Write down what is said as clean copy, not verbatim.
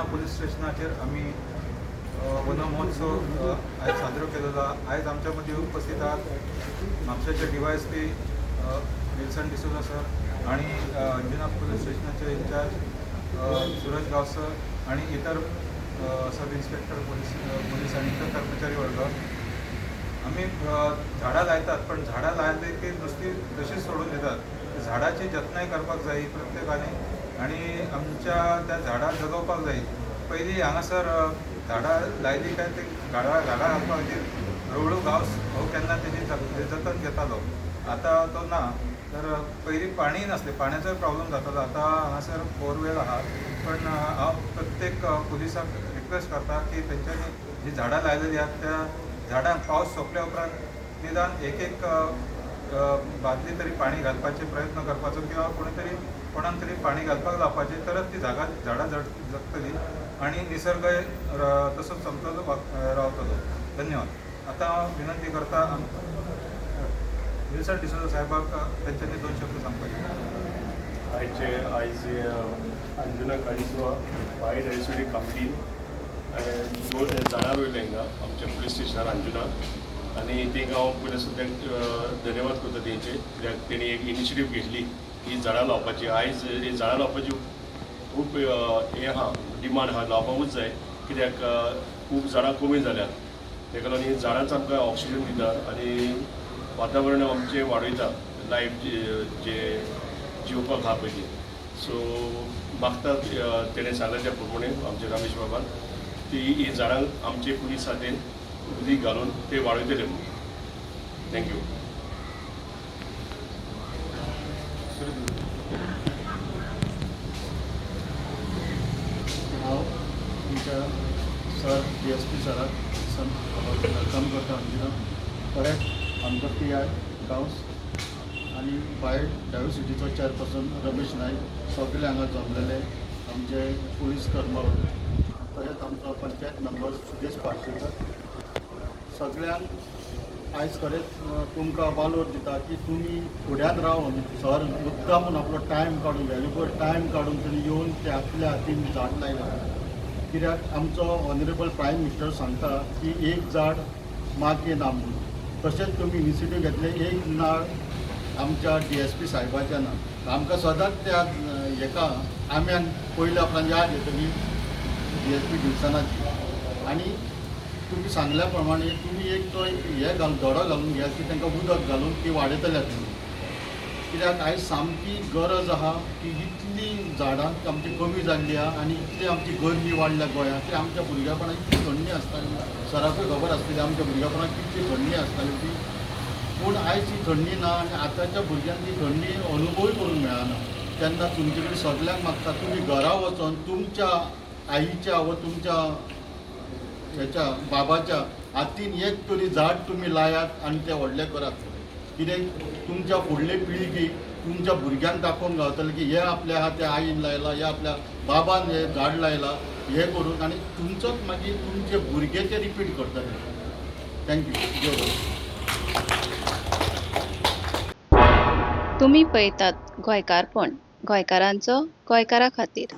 Anjuna police स्टेशनाचेर आमी one महोत्सव आयज साजरो केलेलो आहा. आयज आमच्या मदीं उपस्थित आहात म्हापशेचे DYSP Wilson D'Souza sir आणि अंजुना पुलीस स्टेशनाचे इन्चार्ज सुरज गांव सर आणि इतर सब इन्स्पेक्टर पोलीस पोलीस आणि इतर कर्मचारी वर्ग. आमी झाडां लायतात, पण झाडां लायली की नुस्ती तशीच सोडून दितात. झाडाची जतनाय करपाक जाय प्रत्येकाने आणि आमच्या त्या झाडां जगोवपाक जाय. पयलीं हांगासर झाडां लायली काय ते झाडां झाडां घालपा खातीर रवळू गांवस हो केन्ना तेजी जतन घेतालो, आतां तो ना. तर पयलीं पाणीय नासलें, पाण्याचोय प्रॉब्लम जातालो. आतां हांगासर बोरवेल आहा, पण हांव प्रत्येक पुलिसाक रिक्वेस्ट करता की तेंच्यांनी जी झाडां लायलेली आहात त्या झाडांक पावस सोंपल्या उपरांत निदान एक एक बादली तरी पाणी घालपाचे प्रयत्न करपाचो किंवा कोणी तरी कोणाक तरी पाणी घालपाक लावपाचें, तरच ती झाडां जगतली आणि निसर्ग तसोच समतोल रावतलो. धन्यवाद. आतां हांव विनंती करता विल्सन डिसोजा साहेबाक तेंच्यांनी दोन शब्द सांगपाचे. आयज अंजुना काळीसवा बायोडायवर्सिटी कमिटीन दोन झाडां रोयलें हिंगा आमच्या पुलीस स्टेशनार अंजुना, आनी तेंकां हांव पयलीं सद्याक धन्यवाद करता तेंचे, कित्याक तेणी एक इनिशिएटीव घेतली ही झाडां लावपाची. आयज ही झाडां लावपाची खूब हें आहा, डिमांड आहा, लावपाकूच जाय, कित्याक खूब झाडां कमी जाल्यात. तेका लागून ही झाडांच आमकां ऑक्सिजन दिता आनी वातावरण आमचें वाडयता, लायफ जे जिवपाक आहा पळय ती. सो मागता तेणें सांगलें त्या प्रमाणे आमच्या रमेश बाबान ती ही झाडां आमचे पुलीस खातें उदीक घालून ते वाडयतले म्हणून. Thank you. हांव तुमच्या सर DSP सराक welcome करता अंजुना. परत आमचो PI Gawas आनी बायोडायवर्सिटीचो चेअरपर्सन रमेश नायक, सगळे हांगा जमलेले आमचे पुलीस कर्मचारी, तशेंच आमचो पंचायत मेंबर सुदेश पार्सेकर, सगळ्यांक आयज खरेंच तुमकां वालोर दिता की तुमी फुड्यान रावन सर मुद्दाम म्हूण आपलो टायम काडून, व्हॅल्युएबल टायम काडून तुमी येवन ते आपल्या हातीन झाड लायलां. कित्याक आमचो ऑनरेबल प्रायम मिनिस्टर सांगता की एक झाड माँ के नाम म्हणून, तशेंच तुमी इनिशिएटीव घेतले एक नाळ आमच्या DSP साहेबाच्या नांव. आमकां सदांच त्या हेका आम्यान पयल्या उपरांत याद येतली DSP डिल्सनाची. आनी तुमी सांगल्या प्रमाणे तुमी एक तो हे घालून धडो घालून घेयात की तांकां उदक घालून ती वाडयतले तुमी, कित्याक आयज सामकी गरज आहा की इतली झाडां आमची कमी जाल्ली आहा आनी इतली आमची गरमी वाडल्या गोंयांत की आमच्या भुरगेपणाक इतली थंडी आसताली. सराकूय खबर आसतली आमच्या भुरगेपणाक कितली थंडी आसताली ती, पूण आयज ती थंडी ना आनी आतांच्या भुरग्यांक ती थंडी अनुभवूय करूंक मेळना. तेन्ना तुमचे कडेन सगल्यांक मागता तुमी घरा वचोन तुमच्या आईच्या वा तुमच्या हेच्या बाबाच्या हातीन एक तरी झाड तुमी लायात आनी तें व्हडलें करात. कित्याक तुमच्या फुडले पिळगेक तुमच्या भुरग्यांक दाखोवंक गावतलें की हे आपल्या आहा त्या आईन लायलां, हे आपल्या बाबान हें झाड लायलां, हें करून आनी तुमचोच मागीर तुमचे भुरगे ते रिपीट करतले. Thank you. देव बरें. तुमी पळयतात गोंयकारपण, गोंयकारांचो गोंयकारा खातीर.